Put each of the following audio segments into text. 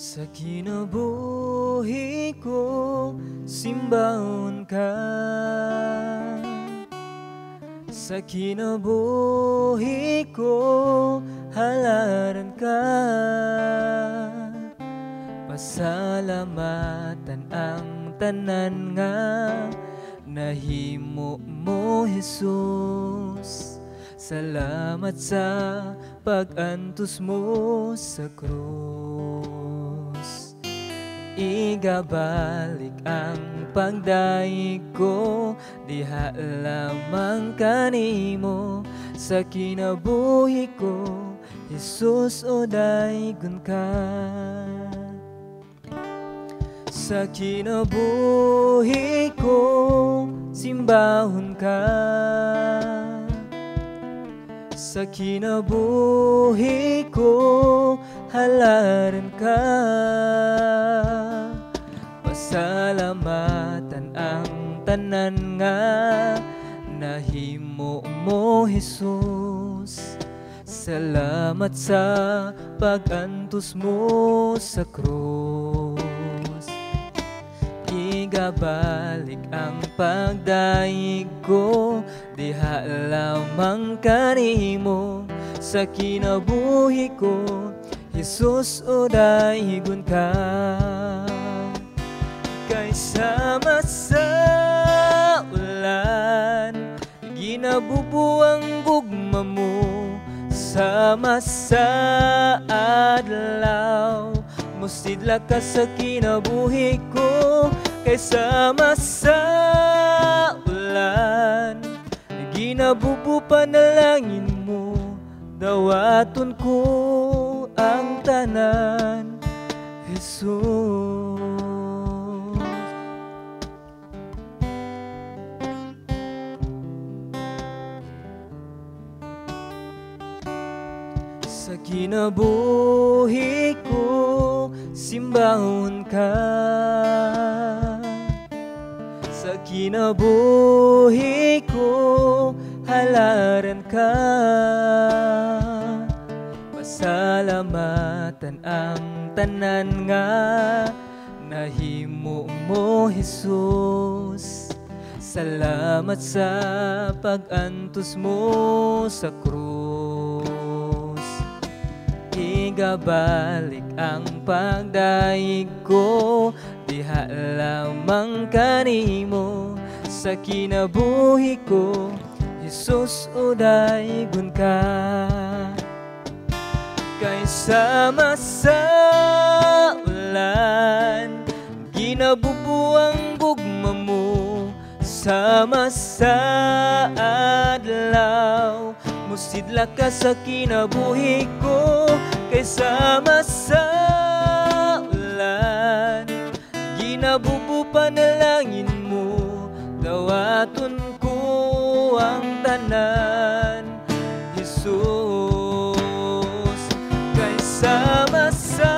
Sa kinabuhi ko, simbahon ka. Sa kinabuhi ko, halaran ka. Pasalamatan ang tanan nga nahimo mo, Jesus. Salamat sa pag-antos mo sa krus. Igabalik ang pagdayeg ko, diha lamang kanimo. Sa kinabuhi ko, Jesus, o daygon ka. Sa kinabuhi ko, simbahon ka. Sa kinabuhi ko, halaran ka. Pasalamatan ang tanan nga nahimo mo, Jesus. Salamat sa pag-antos mo sa krus. Igabalik ang pagdayeg ko, diha lamang kanimo. Sa kinabuhi ko, Jesus, o daygon ka. Kay sama sa ulan, ginabubo ang gugma mo. Sama sa adlaw, musidla ka sa kinabuhi ko. Kay sama sa ulan, ginabubo panalangin mo. Dawaton ko ang tanan, Jesus. Sa kinabuhi ko, simbahon ka. Sa kinabuhi ko, halaran ka. Pasalamatan ang tanan nga nahimo mo, Jesus. Salamat sa pag-antos mo sa krus. Igabalik ang pagdayeg ko, diha lamang kanimo. Sa kinabuhi ko, Jesus, o daygon ka. Kay sama sa ulan, ginabubo ang gugma mo. Sama sa adlaw, musidla ka sa kinabuhi ko. Kay sama sa ulan, ginabubo panalangin mo. Dawaton ko ang tanan, Jesus. Kay sama sa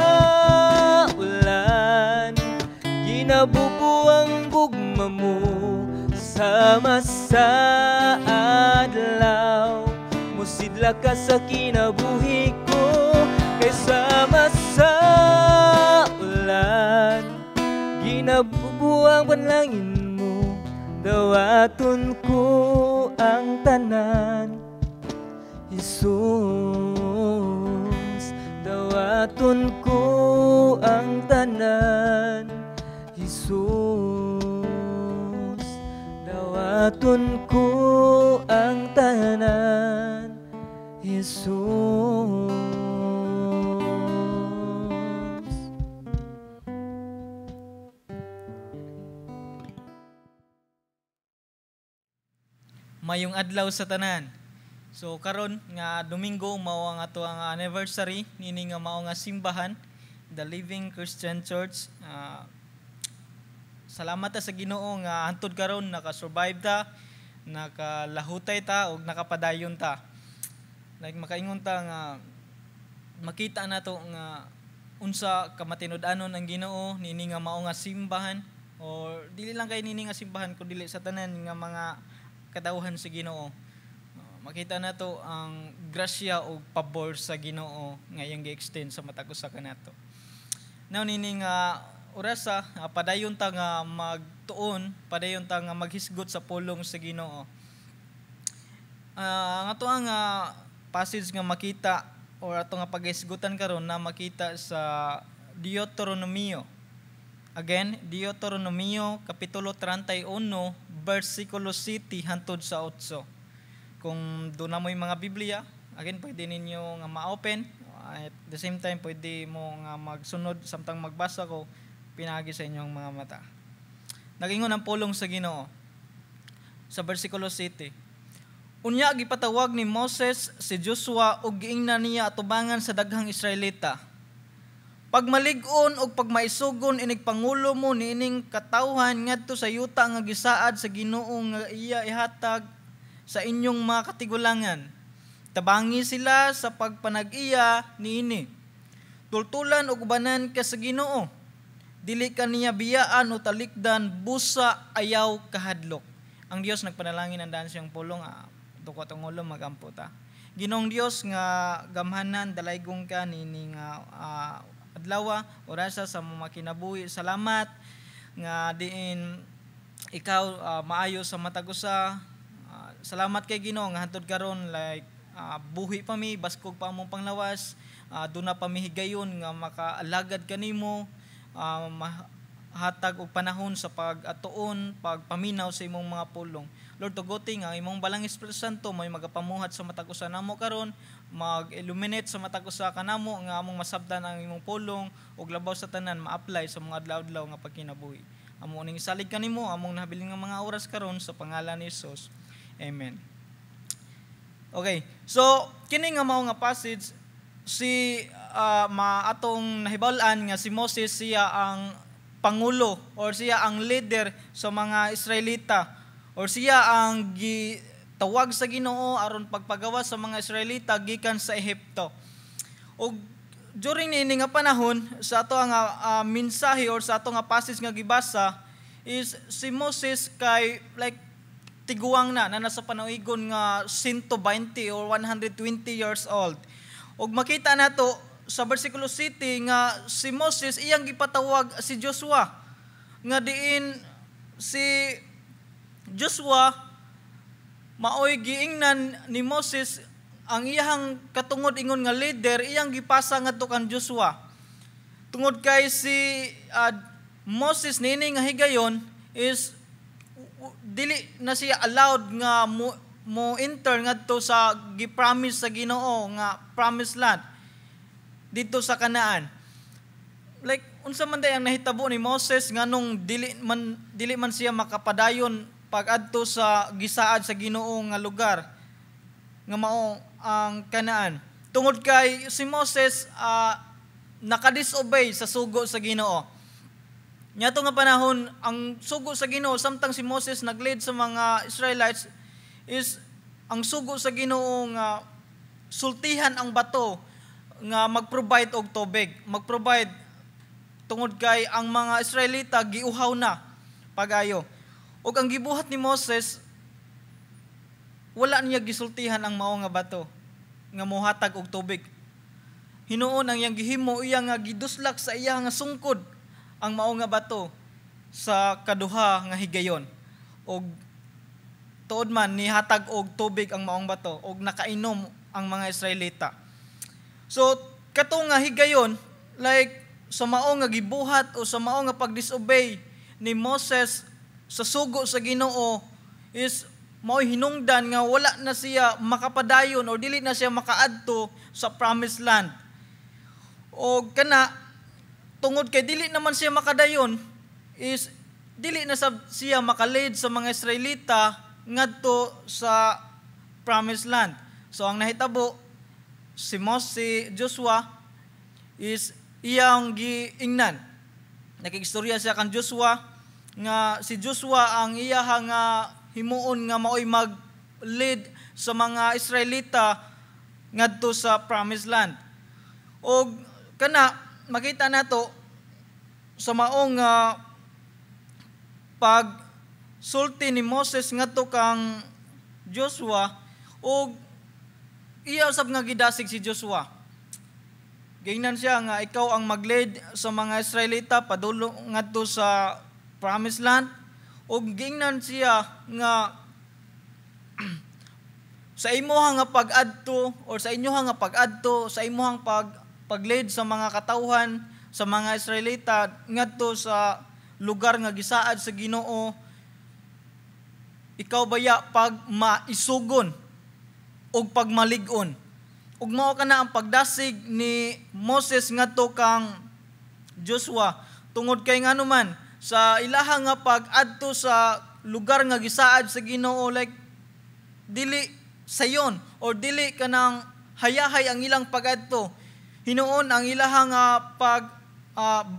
ulan, ginabubo ang gugma mo. Sama sa adlaw, musidla ka sa kinabuhi ko. Kay sama sa ulan, ginabubo ang panalangin mo. Dawaton ko ang tanan, Jesus. Dawaton ko ang tanan, Jesus. Dawaton ko ang tanan, Jesus. Mayong adlaw sa tanan. So karon nga Domingo mao ang ato ang anniversary niini nga mao nga simbahan, The Living Christian Church. Salamat ta sa Ginoo nga hantod karon naka-survive ta, nakalahutay ta ug nakapadayon ta. Like makaingon ta nga makita nato nga unsa ka matinud-anon ang Ginoo niini nga mao nga simbahan, or dili lang kay niini nga simbahan kun dili sa tanan nga mga katawhan sa Ginoo. Makita nato ang grasya o pabor sa Ginoo nga iyang gi-extend sa matag usa kanato. Now nini nga orasa, padayon ta nga magtuon, padayon ta nga maghisgot sa pulong sa Ginoo. Ang ato ang passage nga makita or ato nga paghisgutan karon na makita sa Deuteronomio. Again, Deuteronomio kapitulo 31 versikulo 7 hantod sa 8. Kung duna mo'y mga Biblia, again, pwede ninyo nga ma-open. At the same time, pwede mo nga magsunod samtang magbasa ko pinaagi sa inyong mga mata. Nagingon ang pulong sa Ginoo sa versikulo 7. Unya gipatawag ni Moses si Joshua ug giingnan niya atubangan sa daghang Israelita. "Pagmalig-on ug pagmaisugon inig pangulo mo niining katawhan ngadto sa yuta nga gisaad sa Ginoo nga iya ihatag sa inyong mga katigulangan. Tabangi sila sa pagpanag-iya niini. Tultulan ug ubanan ka sa Ginoo. Dili ka niya biyaan o talikdan, busa ayaw kahadlok." Ang Dios nagpanalangin ang daan siyang pulong, duko atong ulo, magampo ta. Ginoong Dios nga gamhanan, dalaygong ka nini nga adlaw, orasa sa mga kinabuhi. Salamat nga diin ikaw maayo sa matag usa. Salamat kay Ginoo nga hantod karon, like buhi pa mi, baskog pa among panglawas, duna pa mi higayon nga makaalagad kanimo, mahatag og panahon sa pag-atuon, pagpaminaw sa imong mga pulong. Lord, tuguti nga ang imong balang Espiritu Santo may magapamuhat sa matag usa namo karon, mag-illuminate sa matag usa kanamo nga among masabtan ang imong pulong ug labaw sa tanan, ma-apply sa mga adlaw-adlaw nga pagkinabuhi. Amo ning isalig kanimo among nahabilin nga mga oras karon sa pangalan ni Jesus. Amen. Okay. So, kini nga mao nga passage, si maatong nahibal-an nga si Moses, siya ang pangulo or siya ang leader sa mga Israelita or siya ang gitawag sa Ginoo aron pagpagawa sa mga Israelita gikan sa Ehipto. Ug during niini nga panahon sa ato nga mensahe or sa ato nga passage nga gibasa is si Moses kay like tiguang na na nasa panawigon nga 120 or 120 years old. Ug makita nato sa versikulo 7 nga si Moses iyang gipatawag si Joshua, nga diin si Joshua maoy giingnan ni Moses ang iyang katungod ingon nga leader, iyang gipasa ngadto kan Joshua. Tungod kay si Moses niini nga higayon is dili na siya allowed nga mo enter ngadto sa gi-promise sa Ginoo nga promised land dito sa Kanaan. Like, unsa man day ang nahitabo ni Moses nganong dili man siya makapadayon pag-adto sa gisaad sa Ginoo nga lugar nga mao ang Kanaan? Tungod kay si Moses nakadisobey sa sugo sa Ginoo. Niadto nga panahon, ang sugo sa Ginoo samtang si Moses nag-lead sa mga Israelites is ang sugo sa Ginoo nga sultihan ang bato nga mag-provide og tubig, mag-provide tungod kay ang mga Israelita giuhaw na pag-ayo. Ug ang gibuhat ni Moses, wala niya gisultihan ang mao nga bato nga mohatag og tubig. Hinuon, ang iyang gihimo, iya nga giduslak sa iya nga sungkod ang mao nga bato sa kaduha nga higayon. Og tuod man nihatag og tubig ang maong bato og nakainom ang mga Israelita. So kato nga higayon, like sa mao nga gibuhat o sa mao nga pagdisobey ni Moses sa sugo sa Ginoo is mao'y hinungdan nga wala na siya makapadayon o dili na siya makaadto sa promised land. O kana, tungod kay dili naman siya makadayon is dili na sab siya maka-lead sa mga Israelita ngadto sa promised land. So ang nahitabo, si Moses, si Joshua is iyang giingnan. Nakigstorya siya kan Joshua nga si Joshua ang iya nga himuon nga maoy mag-lead sa mga Israelita ngadto sa promised land. Og kana, makita nato sa maong pag sulti ni Moses ngadto kang Joshua og iya usab nga gidasig si Joshua. Giingnan siya nga ikaw ang mag-lead sa mga Israelita padulong ngadto sa Promised Land, ug giingnan siya nga sa imuha nga pag-adto or sa inyoha nga pag-adto, sa imuhang pag-lead sa mga katawhan, sa mga Israelita ngadto sa lugar nga gisaad sa Ginoo, ikaw baya pag maisugon ug pagmalig-on. Ug mao kana ang pagdasig ni Moses ngadto kang Joshua, tungod kay ngano man sa ilaha nga pag-adto sa lugar nga gisaad sa Ginoo, like dili sayon or dili kanang hayahay ang ilang pagadto. Hinuon ang ilaha nga pag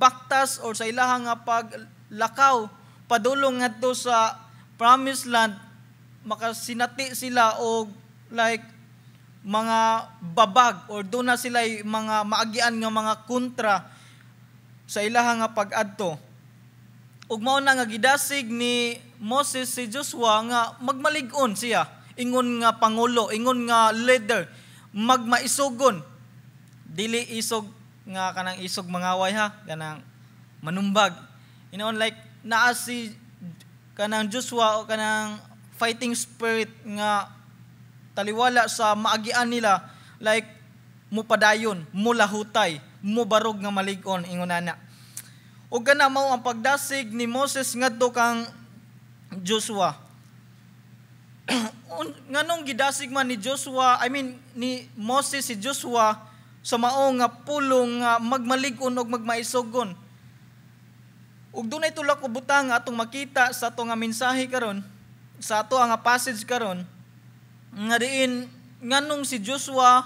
baktas or sa ilaha nga paglakaw padulong ngadto sa Promised Land, makasinati sila og like mga babag or doon na sila mga maagian nga mga kontra sa ilaha nga pag-adto. Ug mao na nga gidasig ni Moses si Joshua nga magmalig-on siya, ingon nga pangulo, ingon nga leader, magmaisugon. Dili isog nga kanang isog mangaway ha, kanang manumbag. Inoon, like naa si kanang Joshua o kanang fighting spirit nga taliwala sa maagian nila, like mupadayon, mulahutay, mubarog nga malig-on, ingon ana. Ug kana mao ang pagdasig ni Moses ngadto kang Joshua. Nganong gidasig man ni Joshua, I mean ni Moses si Joshua sa mao nga pulong nga magmalig-on og magmaisugon? Ug dunay tulo ka butang nga atong makita sa ato nga mensahe karon, sa ato nga passage karon, nga diin nganong si Joshua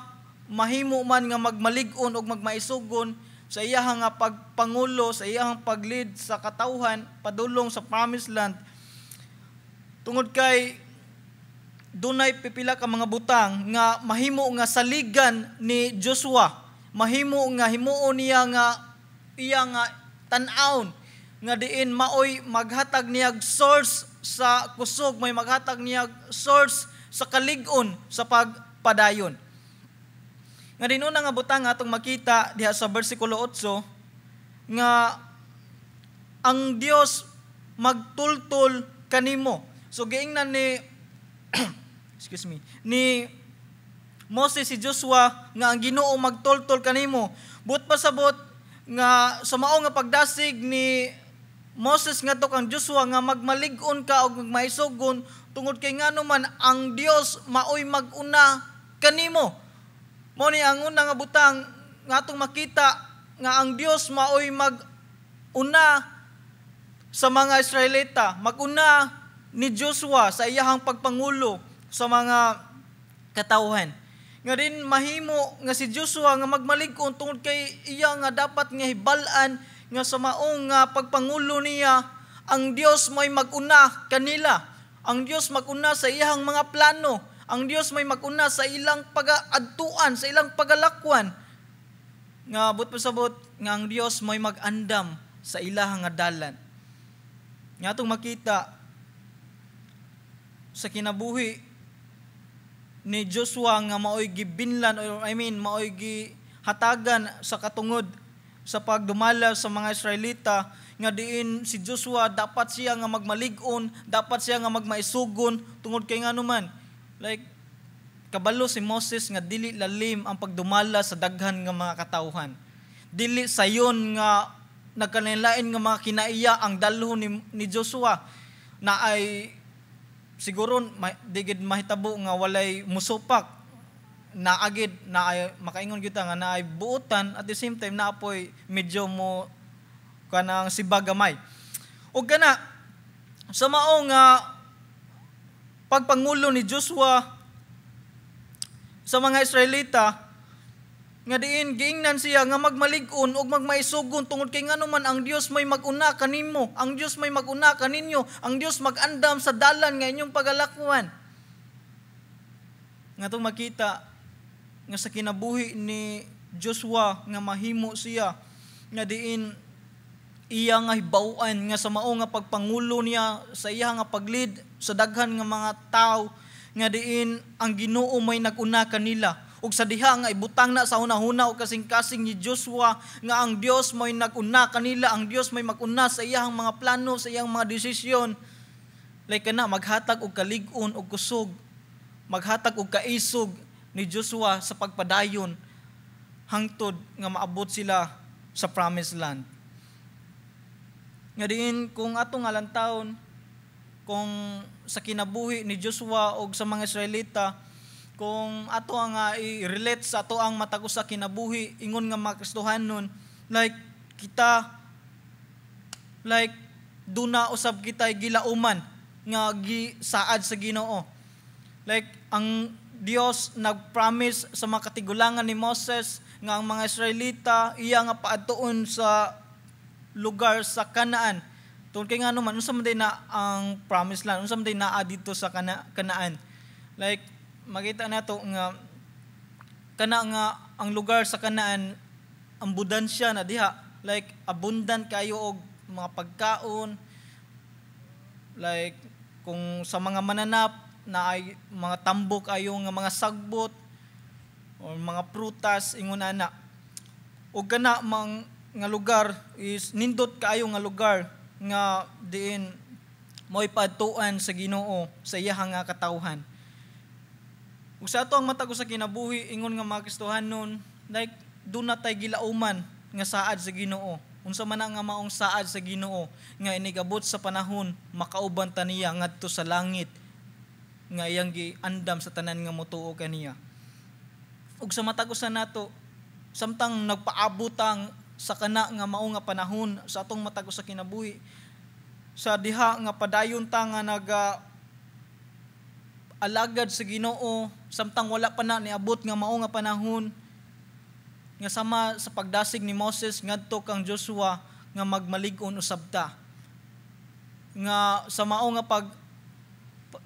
mahimo man nga magmalig-on og magmaisugon sa iyahang nga pagpangulo, sa iyahang pag-lead sa katawhan padulong sa Promised Land. Tungod kay dunay pipila ka mga butang nga mahimo nga saligan ni Joshua, mahimo nga himuon niya nga iya nga tan-awon nga diin maoy maghatag niyag source sa kusog, may maghatag niyag source sa kalig-on sa pagpadayon. Nga din una nga butang nga atong makita diha sa bersikulo 8 nga ang Dios magtultol kanimo. So giingnan ni excuse me, ni Moses si Joshua nga ang Ginoo magtultol kanimo. Buot pasabot nga sa mao nga pagdasig ni Moses ngadto kang Joshua nga magmalig-on ka og magmaisugon, tungod kay ngano man ang Dios maoy maguna kanimo. Mao ni ang una nga butang nga atong makita, nga ang Dios maoy maguna sa mga Israelita, maguna ni Joshua sa iyahang pagpangulo sa mga katawhan. Nga din mahimo nga si Joshua nga magmalig-on tungod kay iya nga dapat nga hibal-an nga sa maong nga pagpangulo niya, ang Dios may maguna kanila. Ang Dios maguna sa iyahang mga plano. Ang Dios may maguna sa ilang pagaadtuan, sa ilang pagalakwan. Nga but pasabot nga ang Dios may magandam sa ilahang nga dalan. Nga atong makita sa kinabuhi ni Joshua nga maoy gibinlan or I mean maoy gihatagan sa katungod sa pagdumala sa mga Israelita, nga diin si Joshua dapat siya nga magmalig-on, dapat siya nga magmaisugon, tungod kay ngano man like kabalo si Moses nga dili lalim ang pagdumala sa daghan nga mga katawhan. Dili sayon nga nagkalain nga mga kinaiya ang dalhon ni Joshua, na ay siguro digid mahitabo nga walay musupak, naagid na ay makaingon kita nga naay buotan, at the same time naapoy medyo mo kanang sibag gamay. Ug kana sa mao nga pagpangulo ni Joshua sa mga Israelita, nga diin giingnan siya nga magmalig-on ug magmaisugon tungod kay ngano man ang Dios may maguna kanimo, ang Dios may maguna kaninyo, ang Dios magandam sa dalan nga inyong pagalakwan. Nga atong makita nga sa kinabuhi ni Joshua nga mahimo siya nga diin iya nga hibaw-an nga sa mao nga pagpangulo niya, sa iya nga pag-lead sa daghan nga mga tawo, nga diin ang Ginoo may naguna kanila. Ug sa diha nga ibutang na sa hunahuna ug kasing-kasing ni Joshua nga ang Dios mo'y nag-una kanila, ang Dios mo'y mag-una sa iyang mga plano, sa iyang mga desisyon. Like kana maghatag og kalig-on og kusog, maghatag og kaisog ni Joshua sa pagpadayon hangtod nga maabot sila sa promised land. Nga diin kung atong lantawon kung sa kinabuhi ni Joshua og sa mga Israelita, kung ato ang i-relate sa ato ang matag usa kinabuhi ingon nga mga Kristohanon, like kita, like duna usab kita gilauman nga gisaad sa Ginoo. Like ang Dios nag-promise sa mga katigulangan ni Moses nga ang mga Israelita iya nga paadtuon sa lugar sa Canaan. Tungod kay ngano man, unsa man day na ang promised land, unsa man day naa dito sa Canaan? Like makita nato nga kana nga ang lugar sa Canaan, abundansya na diha, like abundant kayo og mga pagkaon, like kung sa mga mananap na ay mga tambok ayo nga mga sagbot or mga prutas, ingon ana. Ug kana mang nga lugar is nindot kaayo nga lugar nga diin mo'y paadtuan sa Ginoo sa iyang nga katawhan. Ug sa ato ang matag usa kinabuhi ingon nga mga Kristohanon, like duna tay gilauman nga saad sa Ginoo. Unsa man ang nga maong saad sa Ginoo? Nga inigabot sa panahon, makauban ta niya ngadto sa langit nga iyang giandam sa tanan nga motuo kaniya. Ug sa matag usa nato, samtang nagpaabot ang sa kana nga mao nga panahon sa atong matag usa kinabuhi, sa diha nga padayon ta nga naga alagad sa Ginoo samtang wala pa na niabot nga mao nga panahon, nga sama sa pagdasig ni Moses ngadto kang Joshua, nga magmalig-on usab ta, nga sa mao nga pag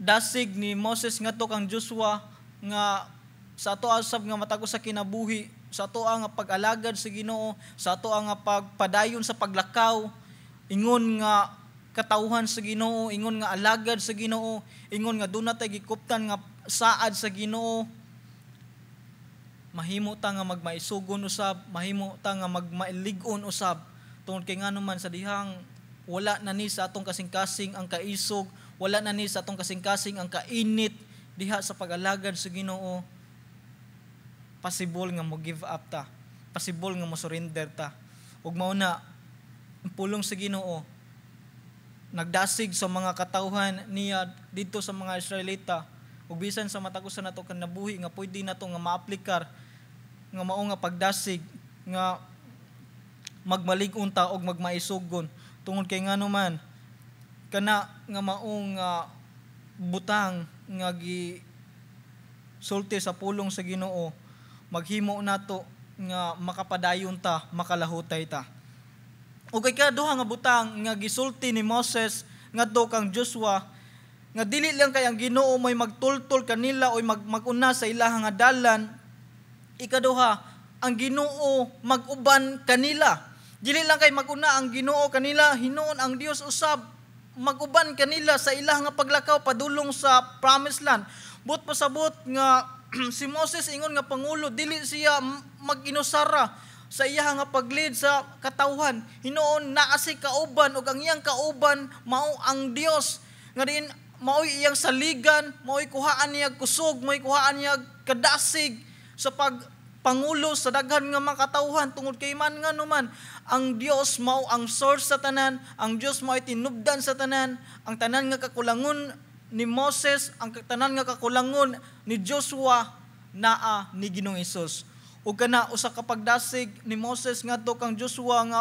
dasig ni Moses ngadto kang Joshua, nga sa ato usab nga matag usa kinabuhi, sa ato nga pag-alagad sa Ginoo, sa ato nga pagpadayon sa paglakaw ingon nga katawhan sa Ginoo, ingon nga alagad sa Ginoo, ingon nga duna tay gikuptan nga saad sa Ginoo, mahimo ta nga magmaisugon usab, mahimo ta nga magmailig-on usab, tungod kay ngano man, sa dihang wala na ni sa atong kasing-kasing ang kaisog, wala na ni sa atong kasing-kasing ang kainit diha sa pag-alagad sa Ginoo, possible nga mo give up ta, possible nga mo surrender ta. Ug mao na ang pulong sa Ginoo nagdasig sa mga katawhan niya didto sa mga Israelita, ug bisan sa matag usa nato kinabuhi nga pwede nato nga maaplikar nga mao nga pagdasig nga magmalig-on ta og magmaisugon, tungod kay ngano man, kana nga maong butang nga gi sulti sa pulong sa Ginoo maghimo nato nga makapadayon ta, makalahutay ta. Ug kay kaduha nga butang nga gisulti ni Moses ngadto kang Joshua, nga dili lang kay ang Ginoo may magtultol kanila o maguna sa ilahang nga dalan. Ikaduha, ang Ginoo mag-uban kanila. Dili lang kay maguna ang Ginoo kanila, hinuon ang Dios usab mag-uban kanila sa ilang nga paglakaw padulong sa promised land. But pasabot nga si Moses ingon nga pangulo, dili siya mag-inusara sa iya nga pag-lead sa katawhan. Hinuon naa si kauban, ug ang iyang kauban mao ang Dios. Nga diin mao'y iyang saligan, mao'y kuhaan niya kusog, mao'y kuhaan niya kadasig sa pagpangulo sa daghan nga mga katawhan, tungod kay man nga numan, ang Dios mao ang source sa tanan, ang Dios mao'y tinubdan sa tanan. Ang tanan nga kakulangon ni Moses, ang tanan nga kakulangon ni Joshua, naa ni Ginoong Hesus. Ug kana usa ka pagdasig ni Moses ngadto kang Joshua nga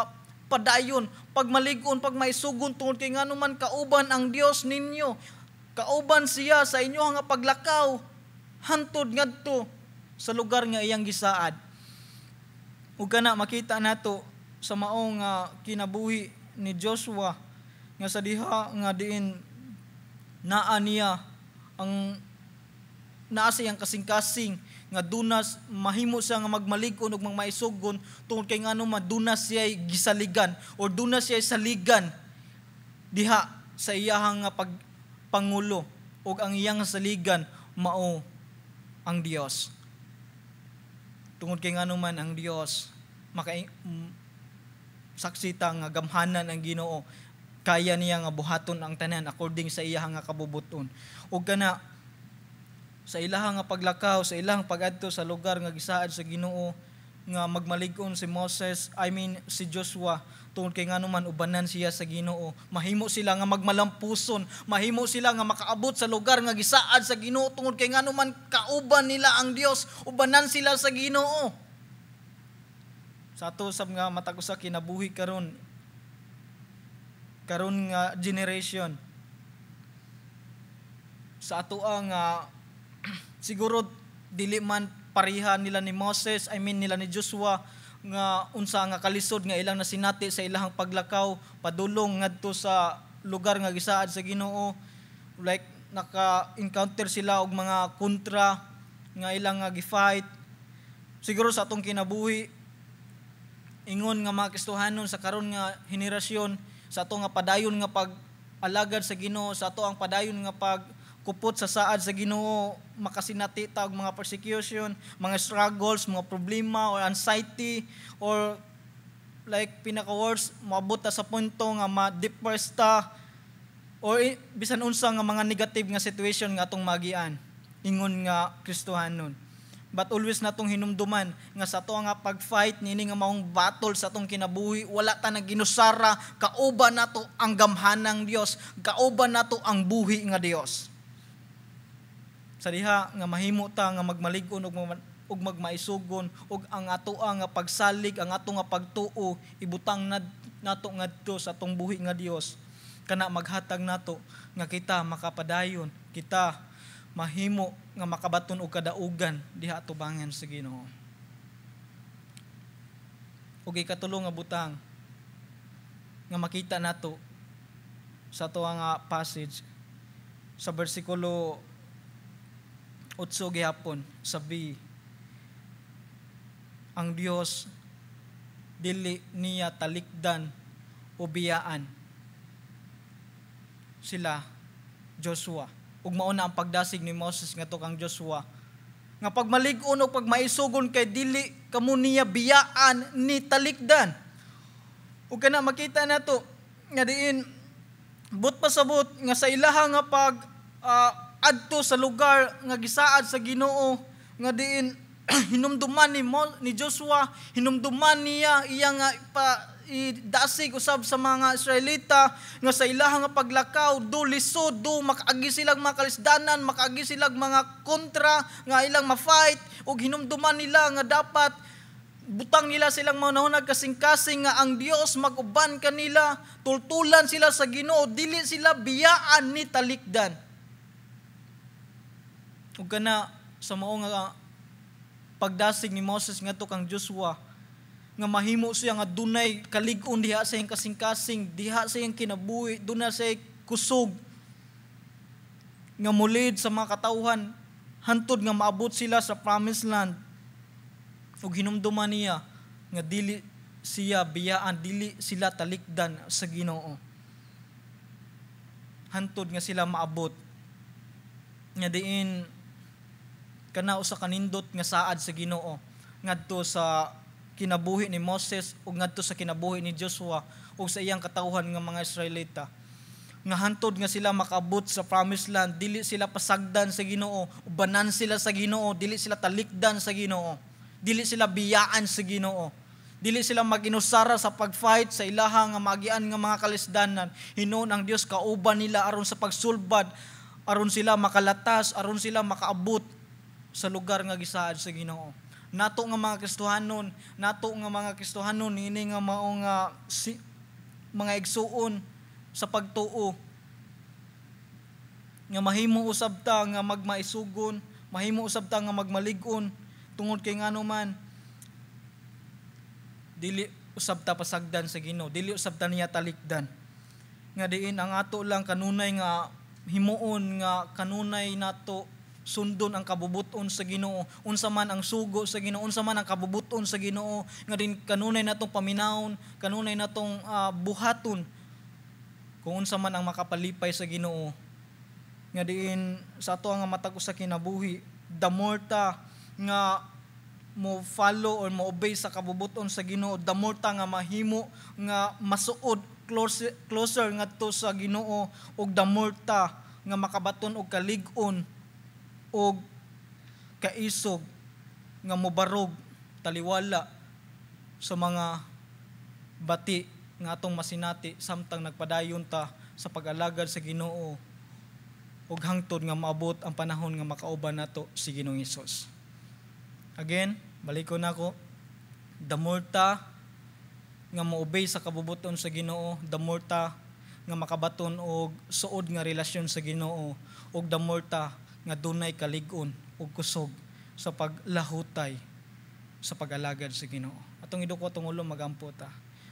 padayon, pagmalig-on, pagmaisugon, tungod kay ngano man, kauban ang Dios ninyo. Kauban siya sa inyo nga paglakaw hantod ngadto sa lugar nga iyang gisaad. Ug kana makita nato sa maong nga kinabuhi ni Joshua nga sa diha nga diin naa niya ang naa sa iyang kasing-kasing nga dunas mahimo siya nga magmalig-on ug magmaisugon, tungod kay ngano man, duna siya gisaligan or duna siya saligan diha sa iyahang nga pagpangulo, ug ang iyang saligan mao ang Dios. Tungod kay ngano man ang Dios maka saksi ta nga gamhanan ang Ginoo, kaya niya nga buhaton ang tanan according sa iya nga kabubuton. Ug kana sa ilaha nga paglakaw, sa ilahang pagadto sa lugar nga gisaad sa Ginoo, nga magmalig-on si Moses, I mean si Joshua, tungod kay ngano man ubanan siya sa Ginoo. Mahimo sila nga magmalampuson, mahimo sila nga makaabot sa lugar nga gisaad sa Ginoo tungod kay ngano man kauban nila ang Dios, ubanan sila sa Ginoo. Sa ato sab nga matag usa kinabuhi karon karon nga generation, sa ato nga siguro dili man pareha nila ni Moses, I mean nila ni Joshua, nga unsa nga kalisod nga ilang nasinati sa ilahang paglakaw padulong ngadto sa lugar nga gisaad sa Ginoo. Like naka-encounter sila og mga kontra nga ilang nga gi-fight. Siguro sa atong kinabuhi, ingon nga mga Kristohanon sa karon nga henerasyon, sa ato nga padayon nga pag-alagad sa Ginoo, sa ato ang padayon nga pag kupot sa saad sa Ginoo, makasinati ta og mga persecution, mga struggles, mga problema or anxiety, or like pinaka worst, moabot ta sa punto nga ma-depress ta or bisan unsa nga mga negative nga situation nga atong magian ingon nga Kristohanon. But always natong hinumduman nga sa ato nga pag-fight niini nga maong battle sa atong kinabuhi, wala ta nag-inusara, kauban nato ang gamhanang Dios, kauban nato ang buhi nga Dios. Sa diha nga mahimo ta nga magmalig-on ug magmaisugon, ug ang atoa nga pagsalig, ang ato nga pagtuo, ibutang nato ngadto sa atong buhi nga Dios, kana maghatag nato nga kita makapadayon, kita mahimo nga makabaton og kadaugan diha atubangan sa Ginoo. Ug ikatulo nga butang nga makita nato sa ato nga passage sa bersikulo 8 gihapon sa B, ang Dios dili niya talikdan o biyaan sila Joshua. Ug mao na ang pagdasig ni Moses ngadto kang Joshua nga pagmalig-on o pagmaisugon kay dili kamo niya biyaan ni talikdan. Ug kana makita nato nga diin but pasabot nga sa ilaha nga pag adto sa lugar nga gisaad sa Ginoo, nga diin hinumduman ni Joshua, hinumduman niya iya nga pa idasig usab sa mga Israelita nga sa ilaha nga paglakaw do lisod, do makaagi silang mga kalisdanan, makaagi silang mga kontra nga ilang ma-fight, ug hinumduman nila nga dapat butang nila silang mga kasing-kasing nga ang Dios mag-uban kanila, tultulan sila sa Ginoo, dili sila biyaan ni talikdan. Ug kana sa mao nga pagdasig ni Moses ngadto kang Joshua nga mahimo siya nga dunay kalig-on diha sa iyang kasing-kasing, diha sa iyang kinabuhi, duna siya kusog nga mulid sa mga katawhan hantod nga maabot sila sa promised land. Ug hinumduman niya nga dili siya biyaan, dili sila talikdan sa Ginoo hantod nga sila maabot. Nga diin kana usa ka nindot nga saad sa Ginoo ngadto sa kinabuhi ni Moses ug ngadto sa kinabuhi ni Joshua ug sa iyang katawhan nga mga Israelita, nga hantod nga sila makaabot sa promised land, dili sila pasagdan sa Ginoo, ubanan sila sa Ginoo, dili sila talikdan sa Ginoo, dili sila biyaan sa Ginoo, dili sila maginusara sa pag-fight sa ilaha nga magian nga mga kalisdanan. Hinuon ang Dios kauban nila aron sa pagsulbad, aron sila makalatas, aron sila makaabot sa lugar nga gisaad sa Ginoo. Nato nga mga Kristohanon, nato nga mga Kristohanon ini nga mao nga mga igsuon sa pagtuo, nga mahimo usab ta nga magmaisugon, mahimo usab ta nga magmalig-on tungod kay ngano man dili usab ta pasagdan sa Ginoo, dili usab ta niya talikdan. Nga diin ang ato lang kanunay nga himuon, nga kanunay nato sundon ang kabubuton sa Ginoo, unsa man ang sugo sa Ginoo, unsa man ang kabubuton sa Ginoo, nga din kanunay natong paminawon, kanunay natong buhaton kung unsa man ang makapalipay sa Ginoo. Nga diin sa ato nga matag usa kinabuhi, the more ta nga mo follow or mo obey sa kabubuton sa Ginoo, the more ta nga mahimo nga masuod closer ngadto sa Ginoo, ug the more ta nga makabaton og kalig-on og kaisog nga mobarog taliwala sa mga bati nga atong masinati samtang nagpadayon ta sa pag-alagad sa Ginoo ug hangtod nga maabot ang panahon nga makauban nato si Ginoong Hesus. Again, balikon nako, the more ta nga mo-obey sa kabubuton sa Ginoo, the more ta nga makabaton og suod nga relasyon sa Ginoo, ug the more ta nga dunay kalig-on ug kusog sa paglahutay sa pag-alagad sa Ginoo. Atong iduko atong ulo, magampo ta.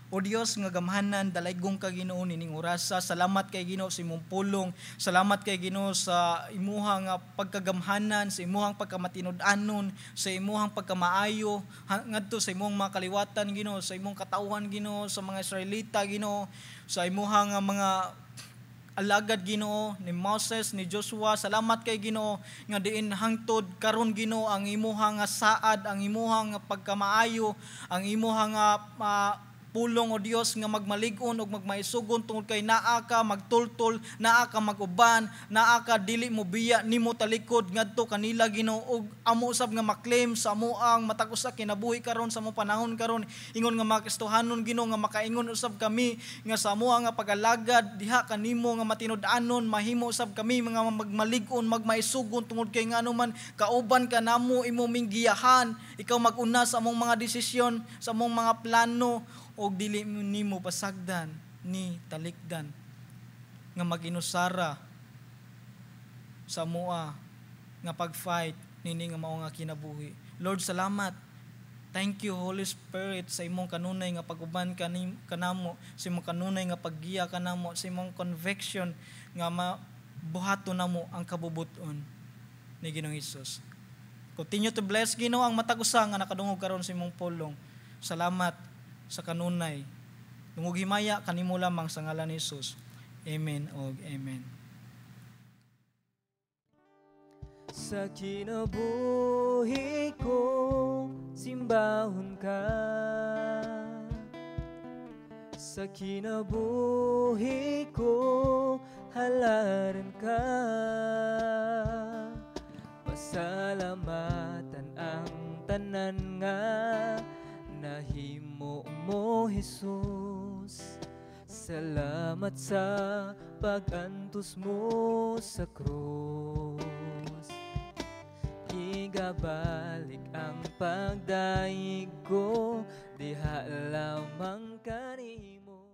O Dios nga gamhanan, dalaygong ka, Ginoo, nining orasa. Salamat kay Ginoo sa imong pulong. Salamat kay Ginoo sa imuha nga pagkagamhanan, sa imuhang pagkamatinud-anon, sa imuhang pagkamaayo ngadto sa imong mga kaliwatan, Ginoo, sa imong katawhan, Ginoo, sa mga Israelita, Ginoo, sa imuha nga mga alagad, Ginoo, ni Moses, ni Joshua. Salamat kay Ginoo nga diin hangtod karon, Ginoo, ang imuha nga saad, ang imuha nga pagkamaayo, ang imuha nga pulong, o Dios, nga magmalig-on ug magmaisugon tungod kay naa ka magtultol, naa ka maguban, naa ka dili mo biya nimo talikod ngadto kanila, Ginoo, ug amo usab nga maklaim sa amoang matag usa kinabuhi karon, sa among panahon karon, ingon nga mga Kristohanon, Ginoo, nga makaingon usab kami nga sa amoa nga pag-alagad diha kanimo nga matinud-anon, mahimo usab kami mga magmalig-on, magmaisugon tungod kay ngano man kauban ka namo, imo ming giyahan, ikaw mag-una sa among mga desisyon, sa among mga plano, og dili nimo pasagdan ni talikdan nga maginusara sa amoa nga pag-fight nini nga mao nga kinabuhi. Lord, salamat. Thank you, Holy Spirit, sa imong kanunay nga pag-uban kanamo, sa imong kanunay nga paggiya kanamo, sa imong conviction nga mabuhaton namo ang kabubuton ni Ginoong Hesus. Continue to bless, Ginoo, ang matag usa nga nakadungog karon sa imong pulong. Salamat sa kanunay. Dungog himaya kanimo lamang sa ngalan ni Hesus. Amen og amen. Sa kinabuhi ko, simbahon ka. Sa kinabuhi ko, halaran ka. Pasalamatan ang tanan nga nahimo mo, Jesus. Salamat sa pag-antos mo sa krus. Igabalik ang pagdayeg ko, diha lamang kanimo.